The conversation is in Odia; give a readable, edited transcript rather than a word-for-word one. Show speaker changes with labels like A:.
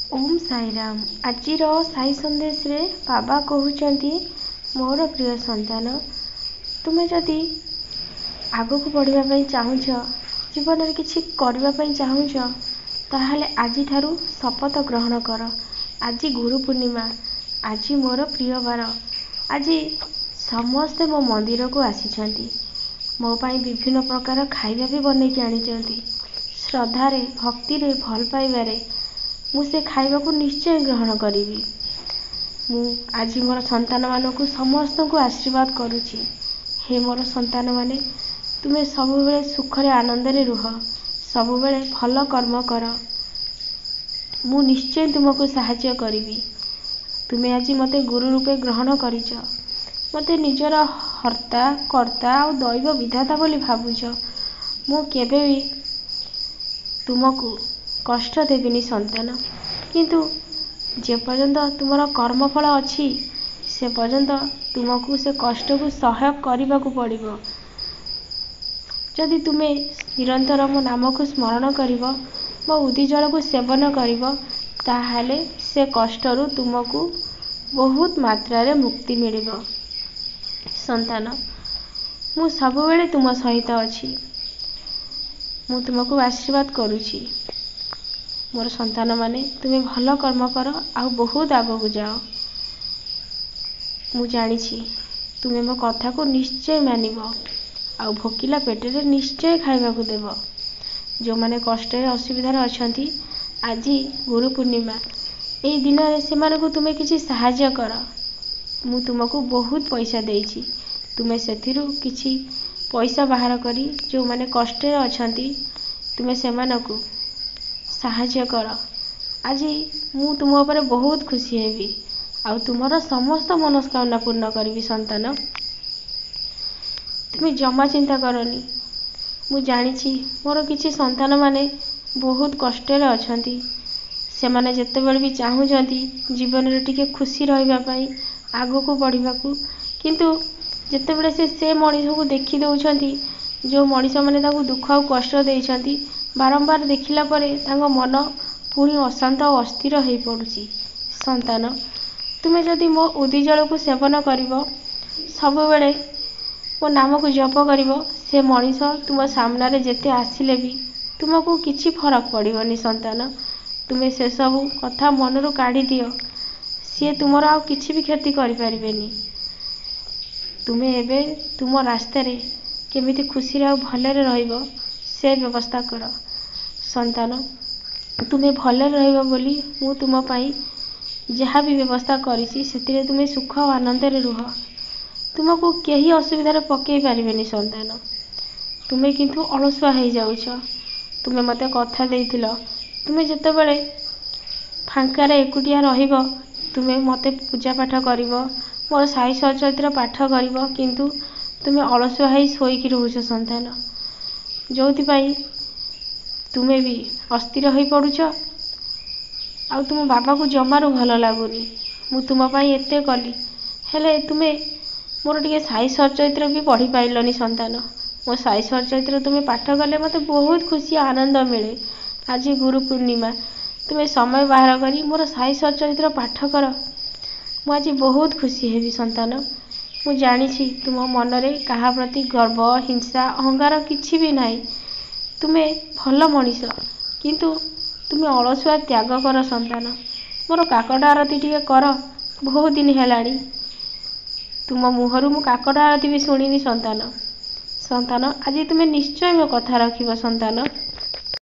A: ଓମ୍ ସାଇରାମ। ଆଜିର ସାଇ ସନ୍ଦେଶରେ ବାବା କହୁଛନ୍ତି, ମୋର ପ୍ରିୟ ସନ୍ତାନ, ତୁମେ ଯଦି ଆଗକୁ ବଢ଼ିବା ପାଇଁ ଚାହୁଁଛ, ଜୀବନରେ କିଛି କରିବା ପାଇଁ ଚାହୁଁଛ, ତାହେଲେ ଆଜିଠାରୁ ଶପଥ ଗ୍ରହଣ କର। ଆଜି ଗୁରୁ ପୂର୍ଣ୍ଣିମା, ଆଜି ମୋର ପ୍ରିୟ ବାର। ଆଜି ସମସ୍ତେ ମୋ ମନ୍ଦିରକୁ ଆସିଛନ୍ତି, ମୋ ପାଇଁ ବିଭିନ୍ନ ପ୍ରକାର ଖାଇବା ବି ବନେଇକି ଆଣିଛନ୍ତି। ଶ୍ରଦ୍ଧାରେ, ଭକ୍ତିରେ, ଭଲ ପାଇବାରେ ମୁଁ ସେ ଖାଇବାକୁ ନିଶ୍ଚୟ ଗ୍ରହଣ କରିବି। ମୁଁ ଆଜି ମୋର ସନ୍ତାନମାନଙ୍କୁ ସମସ୍ତଙ୍କୁ ଆଶୀର୍ବାଦ କରୁଛି। ହେ ମୋର ସନ୍ତାନମାନେ, ତୁମେ ସବୁବେଳେ ସୁଖରେ ଆନନ୍ଦରେ ରୁହ, ସବୁବେଳେ ଭଲ କର୍ମ କର। ମୁଁ ନିଶ୍ଚୟ ତୁମକୁ ସାହାଯ୍ୟ କରିବି। ତୁମେ ଆଜି ମୋତେ ଗୁରୁ ରୂପେ ଗ୍ରହଣ କରିଛ, ମୋତେ ନିଜର ହର୍ତ୍ତା କର୍ତ୍ତା ଆଉ ଦୈବ ବିଧାତା ବୋଲି ଭାବୁଛ। ମୁଁ କେବେ ବି ତୁମକୁ କଷ୍ଟ ଦେବିନି ସନ୍ତାନ, କିନ୍ତୁ ଯେପର୍ଯ୍ୟନ୍ତ ତୁମର କର୍ମଫଳ ଅଛି ସେ ପର୍ଯ୍ୟନ୍ତ ତୁମକୁ ସେ କଷ୍ଟକୁ ସହ୍ୟ କରିବାକୁ ପଡ଼ିବ। ଯଦି ତୁମେ ନିରନ୍ତର ମୋ ନାମକୁ ସ୍ମରଣ କରିବ, ମୋ ଉଦିଜଳକୁ ସେବନ କରିବ, ତାହେଲେ ସେ କଷ୍ଟରୁ ତୁମକୁ ବହୁତ ମାତ୍ରାରେ ମୁକ୍ତି ମିଳିବ। ସନ୍ତାନ, ମୁଁ ସବୁବେଳେ ତୁମ ସହିତ ଅଛି, ମୁଁ ତୁମକୁ ଆଶୀର୍ବାଦ କରୁଛି। ମୋର ସନ୍ତାନମାନେ, ତୁମେ ଭଲ କର୍ମ କର ଆଉ ବହୁତ ଆଗକୁ ଯାଅ। ମୁଁ ଜାଣିଛି ତୁମେ ମୋ କଥାକୁ ନିଶ୍ଚୟ ମାନିବ ଆଉ ଭୋକିଲା ପେଟରେ ନିଶ୍ଚୟ ଖାଇବାକୁ ଦେବ। ଯେଉଁମାନେ କଷ୍ଟରେ ଅସୁବିଧାରେ ଅଛନ୍ତି, ଆଜି ଗୁରୁ ପୂର୍ଣ୍ଣିମା, ଏଇ ଦିନରେ ସେମାନଙ୍କୁ ତୁମେ କିଛି ସାହାଯ୍ୟ କର। ମୁଁ ତୁମକୁ ବହୁତ ପଇସା ଦେଇଛି, ତୁମେ ସେଥିରୁ କିଛି ପଇସା ବାହାର କରି ଯେଉଁମାନେ କଷ୍ଟରେ ଅଛନ୍ତି ତୁମେ ସେମାନଙ୍କୁ ସାହାଯ୍ୟ କର। ଆଜି ମୁଁ ତୁମ ଉପରେ ବହୁତ ଖୁସି ହେବି ଆଉ ତୁମର ସମସ୍ତ ମନସ୍କାମନା ପୂର୍ଣ୍ଣ କରିବି। ସନ୍ତାନ, ତୁମେ ଜମା ଚିନ୍ତା କରନି। ମୁଁ ଜାଣିଛି ମୋର କିଛି ସନ୍ତାନମାନେ ବହୁତ କଷ୍ଟରେ ଅଛନ୍ତି। ସେମାନେ ଯେତେବେଳେ ବି ଚାହୁଁଛନ୍ତି ଜୀବନରେ ଟିକେ ଖୁସି ରହିବା ପାଇଁ, ଆଗକୁ ବଢ଼ିବାକୁ, କିନ୍ତୁ ଯେତେବେଳେ ସେ ମଣିଷକୁ ଦେଖି ଦେଉଛନ୍ତି, ଯେଉଁ ମଣିଷମାନେ ତାଙ୍କୁ ଦୁଃଖ ଆଉ କଷ୍ଟ ଦେଇଛନ୍ତି, ବାରମ୍ବାର ଦେଖିଲା ପରେ ତାଙ୍କ ମନ ପୁଣି ଅଶାନ୍ତ ଆଉ ଅସ୍ଥିର ହୋଇପଡ଼ୁଛି। ସନ୍ତାନ, ତୁମେ ଯଦି ମୋ ଉଦିଜଳକୁ ସେବନ କରିବ, ସବୁବେଳେ ମୋ ନାମକୁ ଜପ କରିବ, ସେ ମଣିଷ ତୁମ ସାମ୍ନାରେ ଯେତେ ଆସିଲେ ବି ତୁମକୁ କିଛି ଫରକ ପଡ଼ିବନି। ସନ୍ତାନ, ତୁମେ ସେସବୁ କଥା ମନରୁ କାଢ଼ିଦିଅ, ସିଏ ତୁମର ଆଉ କିଛି ବି କ୍ଷତି କରିପାରିବେନି। ତୁମେ ଏବେ ତୁମ ରାସ୍ତାରେ କେମିତି ଖୁସିରେ ଆଉ ଭଲରେ ରହିବ ସେ ବ୍ୟବସ୍ଥା କର। ସନ୍ତାନ, ତୁମେ ଭଲରେ ରହିବ ବୋଲି ମୁଁ ତୁମ ପାଇଁ ଯାହା ବି ବ୍ୟବସ୍ଥା କରିଛି, ସେଥିରେ ତୁମେ ସୁଖ ଆଉ ଆନନ୍ଦରେ ରୁହ। ତୁମକୁ କେହି ଅସୁବିଧାରେ ପକାଇ ପାରିବେନି। ସନ୍ତାନ, ତୁମେ କିନ୍ତୁ ଅଳସୁଆ ହେଇଯାଉଛ। ତୁମେ ମୋତେ କଥା ଦେଇଥିଲ, ତୁମେ ଯେତେବେଳେ ଫାଙ୍କାରେ ଏକୁଟିଆ ରହିବ ତୁମେ ମୋତେ ପୂଜା ପାଠ କରିବ, ମୋର ସାଇ ସଚରିତ୍ର ପାଠ କରିବ, କିନ୍ତୁ ତୁମେ ଅଳସୁଆ ହେଇ ଶୋଇକି ରହୁଛ ସନ୍ତାନ, ଯେଉଁଥିପାଇଁ ତୁମେ ବି ଅସ୍ଥିର ହୋଇପଡ଼ୁଛ ଆଉ ତୁମ ବାବାକୁ ଜମାରୁ ଭଲ ଲାଗୁନି। ମୁଁ ତୁମ ପାଇଁ ଏତେ କଲି, ହେଲେ ତୁମେ ମୋର ଟିକେ ସାଇ ସଚରିତ୍ର ବି ପଢ଼ିପାରିଲନି। ସନ୍ତାନ, ମୋ ସାଇ ସଚରିତ୍ର ତୁମେ ପାଠ କଲେ ମୋତେ ବହୁତ ଖୁସି ଆନନ୍ଦ ମିଳେ। ଆଜି ଗୁରୁ ପୂର୍ଣ୍ଣିମା, ତୁମେ ସମୟ ବାହାର କରି ମୋର ସାଇ ସଚରିତ୍ର ପାଠ କର, ମୁଁ ଆଜି ବହୁତ ଖୁସି ହେବି। ସନ୍ତାନ, ମୁଁ ଜାଣିଛି ତୁମ ମନରେ କାହା ପ୍ରତି ଗର୍ବ, ହିଂସା, ଅହଙ୍କାର କିଛି ବି ନାହିଁ। ତୁମେ ଭଲ ମଣିଷ, କିନ୍ତୁ ତୁମେ ଅଳସୁଆ ତ୍ୟାଗ କର। ସନ୍ତାନ, ମୋର କାକଟ ଆରତି ଟିକେ କର, ବହୁତ ଦିନ ହେଲାଣି ତୁମ ମୁହଁରୁ ମୁଁ କାକଟ ଆରତି ବି ଶୁଣିନି। ସନ୍ତାନ, ସନ୍ତାନ, ଆଜି ତୁମେ ନିଶ୍ଚୟ ମୋ କଥା ରଖିବ। ସନ୍ତାନ।